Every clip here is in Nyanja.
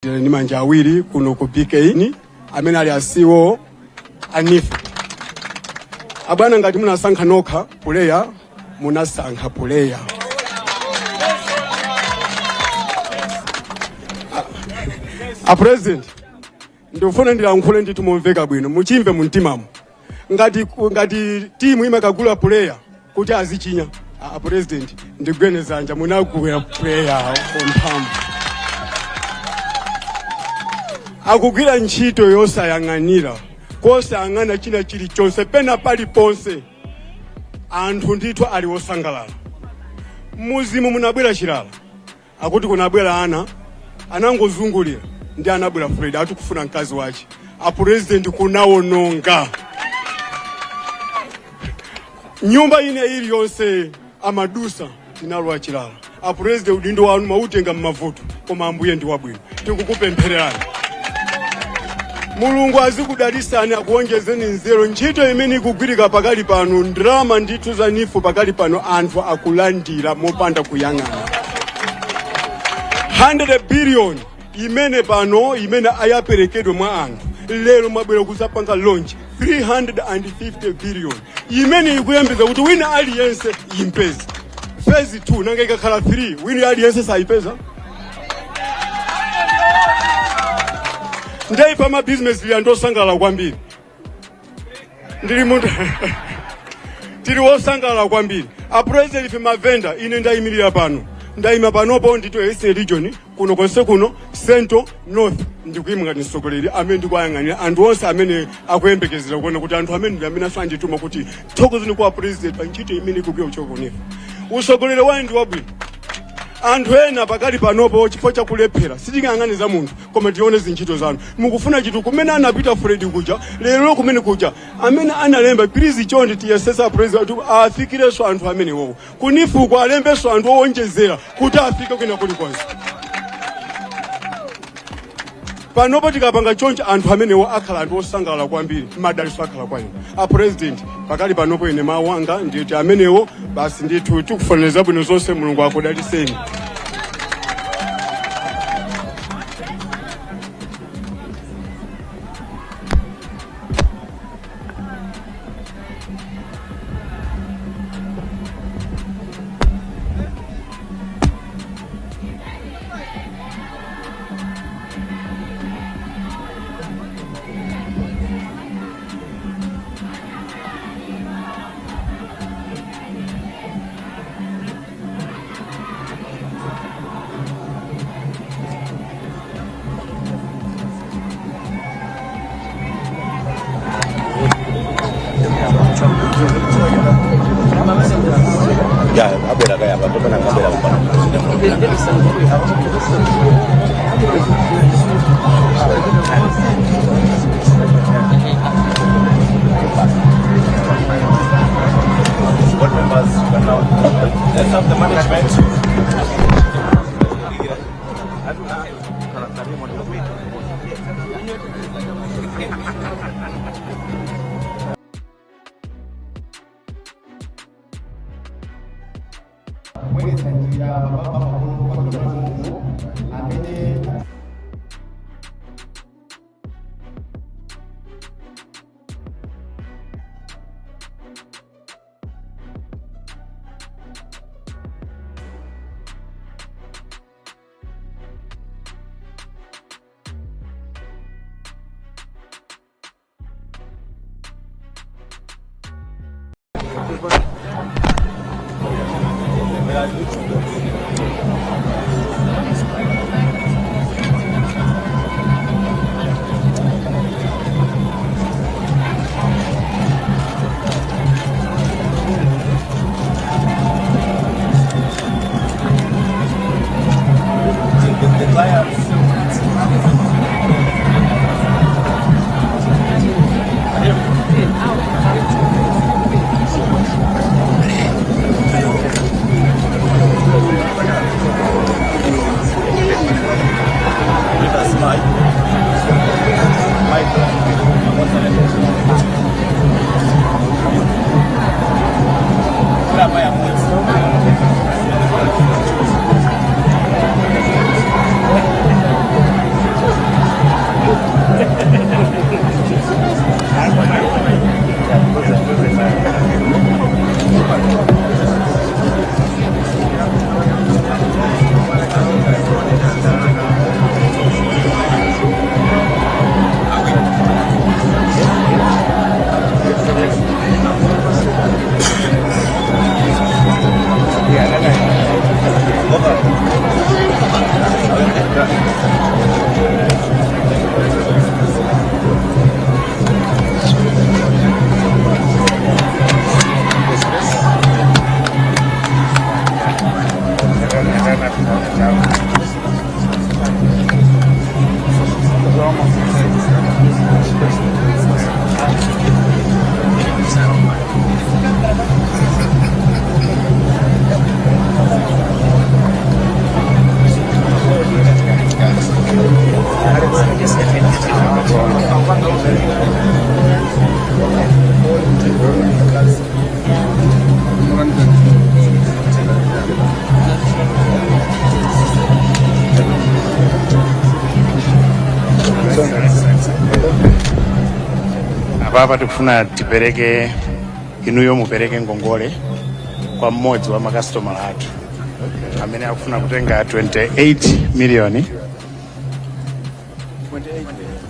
Ndi manja awiri kuno ku BK amene ali a CEO a NEEF. Abwana, ngati munasankha nokha puleya, munasankha puleya. A president, ndikufuna ndilankhule ndithu momveka bwino, muchimve mumtimamo. Ngati timu imakagula puleya kuti azichinya, a president, ndigwene zanja, munagula puleya wamphamvu, akugwira ntchito yosayang'anira, kosayang'ana china chilichonse, pena paliponse anthu ndithu ali osangalala. Muzimu munabwera chilala, akuti kunabwera ana anangozungulira ndi anabwera Fred ati kufuna mkazi wache. A president, kunawononga nyumba ine iliyonse amadusa, tinalowa chilala. A president, udindo wanu mwautenga mmavuto, koma Ambuye ndi wabwino. Tikukupemphererani, Mulungu azikudalisani, akuonjezeni nzeru. Ntchito imene ikugwirika pakali pano, ndalama ndithu za NEEF pakali pano anthu akulandira mopanda kuyang'ana. 100 billion imene pano imene ayaperekedwe mwa anthu, lero mwabwera kuzapanga launch 350 billion imene ikuyembeza kuti wina aliyense impeze. Phase 2 nanga ikakhala 3, wina aliyense sayipeza? Ndeipa mabizinesi liya ndosangalala kwambiri, ndili munthu tili wosangalala kwambiri. A president, ife mavenda, ine ndayimirira pano, ndayima panopo ndito Eastern Region kuno konse kuno, Central, North, ndikuyima ngati mtsogoleri amene ndikuyang'anira anthu onse amene akuyembekezera kuona kuti anthu amene ndi amene asandituma kuti thokozeni kwa president pa ntchito imene ikugwira kuchoka ku NEEF. Utsogoleri wanu ndi wabwino. Anthu ena pakali panopo chifukwa chakulephera, sitingayang'ane za munthu koma tione zintchito zanu. Mukufuna chinthu kumene anapita Fred kuja lero, kumene kuja amene analemba, please chonde tiyesesa president kuti afikirenso anthu amenewowo ku NEEF-ko, alembenso anthu owonjezera kuti afike kwina kulikonse. Panopo tikapanga choncho, anthu amenewo akhala anthu osangalala kwambiri, madalitso akhala kwa inu a president. Pakali panopo ine mawu anga nditi amenewo basi. Ndithu tikufunira zabwino zonse, Mulungu akudaliseni. Ya, abwera kaya apa, topena abwera pano. Board members, you can now let's have the management. Kubweretsa njira pamakono kupatula Mulungu amene The clients. That's Mike. Mike. What's the name? Apapa tikufuna tipereke, inuyo mupereke ngongole kwa mmodzi wa makasitomala athu amene akufuna kutenga 28 million,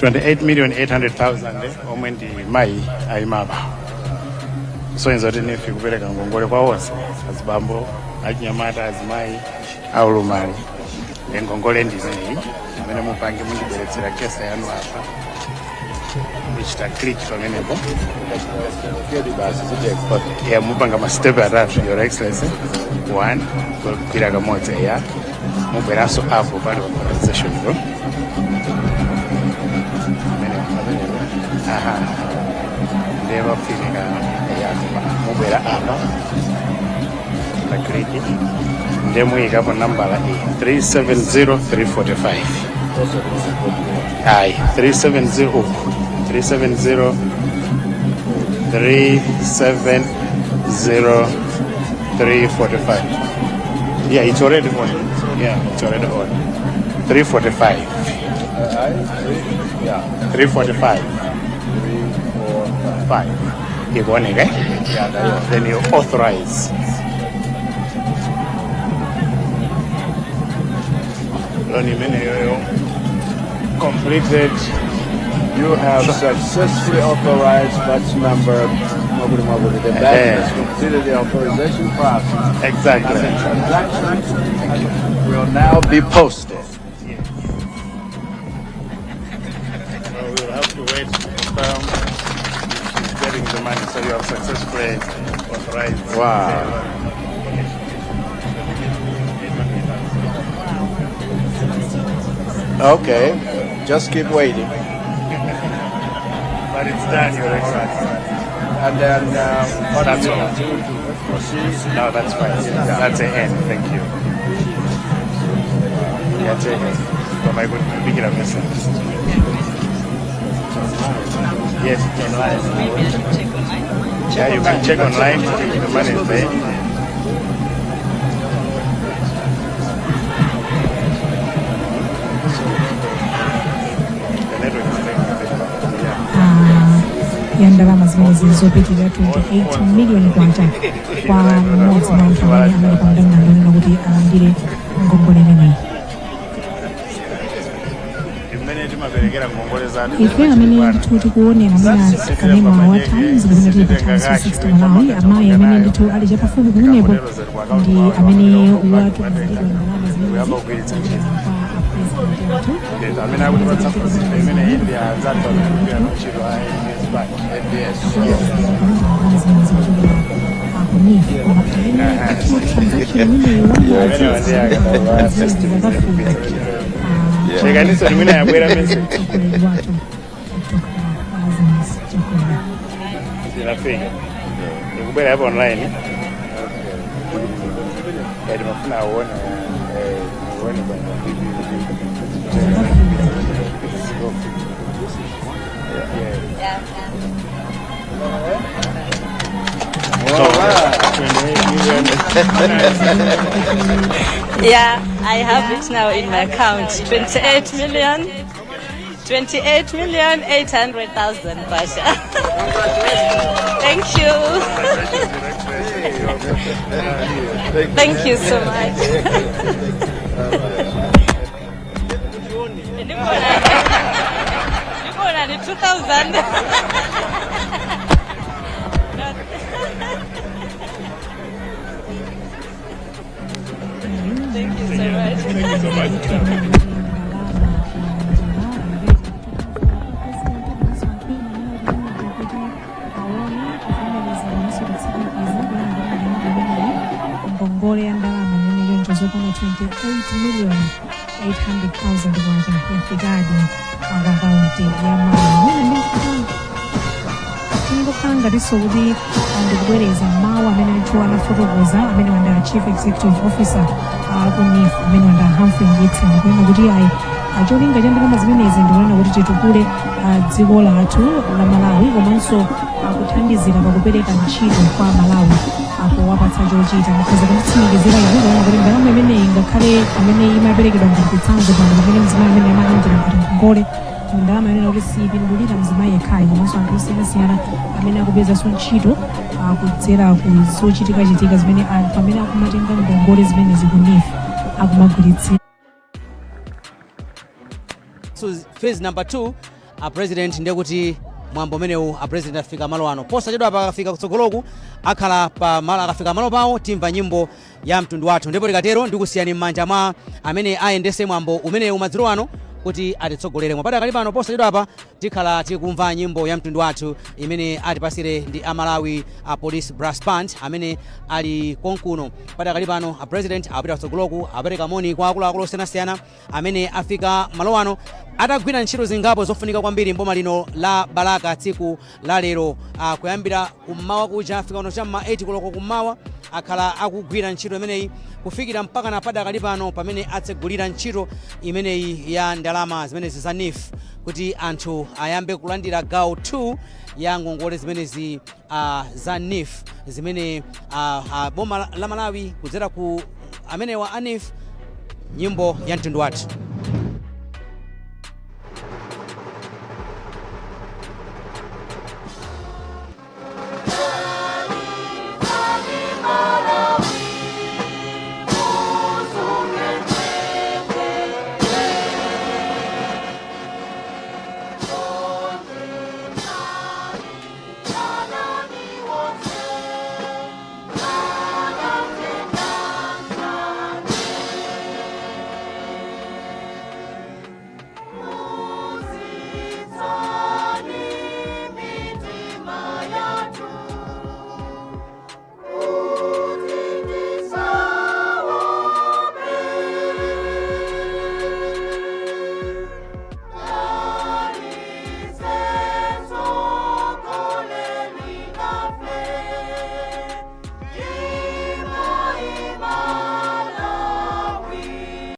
28 million 800,000, omwe ndi mayi ayimapa, kusonyeza kuti NEEF kupereka ngongole kwa onse, azibambo, achinyamata, azimayi, aulumali. Ndi ngongole ndi imeneyi amene mupange, mundibweretsera kesa yanu apa, ndichita click pamenepo. Ya, mupanga ma step atatu, Your Excellency. One, kugwira kamodzi ya, mubweranso apo pali authorization ko. Amene aha, ndiye pafunika ya, mubwera apa pa click, ndiye muyikapo nambala iyi, 370345. Ayi, 370 uku, 370 370 345. Yeah, it's already on. Yeah, it's already on. 345. Yeah. 345. 5 ikuoneka, eh? Yeah, Then you authorize loan imeneyoyo, completed. You have successfully authorized batch number Mwabuli Mwabuli. The bank has completed the authorization process. Exactly. And the transaction will now be posted. So we will have to wait to confirm if she's getting the money. So you have successfully authorized. Wow. Okay, just keep waiting. But it's done, Your Excellency. And then what That's do all. you do to proceed? No, that's fine. That's the end. Thank you. That's it. Koma ikudikira message. Yes, online. Maybe I should check online. Yeah, you can check online if the money is there. The network is taking a bit. Yeah. Ya ndalama zimenezi zopitirira 28 miliyoni kwacha kwa mmodzi mwa anthu amene anali pa mndandanda onena kuti alandire ngongole imeneyi. Imene timaperekera ngongole zathu. Ife amene ndithu tikuonera mwina kanema wa Times kapena tili pa Times 360 Malawi, amayi amene ndithu ali chapafupi kumenepo ndi amene watumizidwa ndalama zimenezi Kuyamba kugwiritsa ntchito. kwa apresident athu. Yes, amene akutipatsa procedure imeneyi ndi anzathu amene akugwira ntchito a NBS Bank. NBS. Ndalama zimenezi kuchokera ku NEEF, koma amene ndithu transaction imeneyi Amene ndi akadaulo system imene tikugwiritsa ntchito. Chekaniso limene yabwera message. Mtsogoleri wathu Dr. Lazarus Chakwera. Inafika. Ikubwera hapo online. Eh, timafuna uone, uone bwana. Zakafika. Yeah. So, 28 million. Yeah, I have it now in my account. 28 million. 28 million 800,000 kwacha. Thank you. Thank you so much. Ndikuona ni 2000. Thank you so much. Thank you so much. Ngongole ya ndalama imene choncho zokwana 28 million 800,000 kwacha yafikadi ku akaunti ya mayi imene. Ndingokhala ngatinso kuti ndikubwereza mawu amene ndithu anafotokoza amene wanda Chief Executive Officer ku NEEF, amene wanda Humphrey Mdyetseni, kunena kuti ayi, cholinga cha ndalama zimenezi ndikunena kuti titukule dziko lathu la Malawi, komanso kuthandizira pakupereka ntchito kwa Malawi, powapatsa chochita. Mukhoza kunditsimikizira inu kuona kuti ndalama imeneyi, ngakhale imene imaperekedwa ngati chitsanzo pano pamene mzimayi amene amalandira ngati ngongole, Ndi ndalama yonena kuti siyipindulira mzimayi yekhayo, komanso anthu osiyanasiyana amene akupezanso ntchito kudzera ku zochitikachitika zimene anthu amene akumatenga ngongole zimenezi ku NEEF akumagwiritsira. So phase number 2, a President, ndiye kuti mwambo umenewu, a President afika malo ano posachedwa. Pakafika kutsogoloku akhala pa malo, akafika malo pawo timva nyimbo ya mtundu wathu, ndipo tikatero ndikusiyani m'manja mwa amene ayendese mwambo umenewu madzulo ano kuti atitsogolere. Mwapadakali pano, posachedwa apa tikhala tikumva nyimbo ya mtundu wathu imene atipasire ndi Amalawi a Police Brass Band amene ali konkuno. Padakali pano a President apita kutsogoloku, apereka moni kwa akuluakulu osiyanasiyana amene afika malo ano atagwira ntchito zingapo zofunika kwambiri mboma lino la Balaka tsiku la lero, kuyambira kummawa kuja afika kuno cham'ma 8 koloko kummawa. Akhala akugwira ntchito imeneyi kufikira mpaka na padakali pano pamene atsegulira ntchito imeneyi ya ndalama zimenezi za NEEF kuti anthu ayambe kulandira gawo 2 ya ngongole zimenezi za NEEF zimene boma la Malawi kudzera ku amenewa a NEEF. Nyimbo ya mtundu wathu.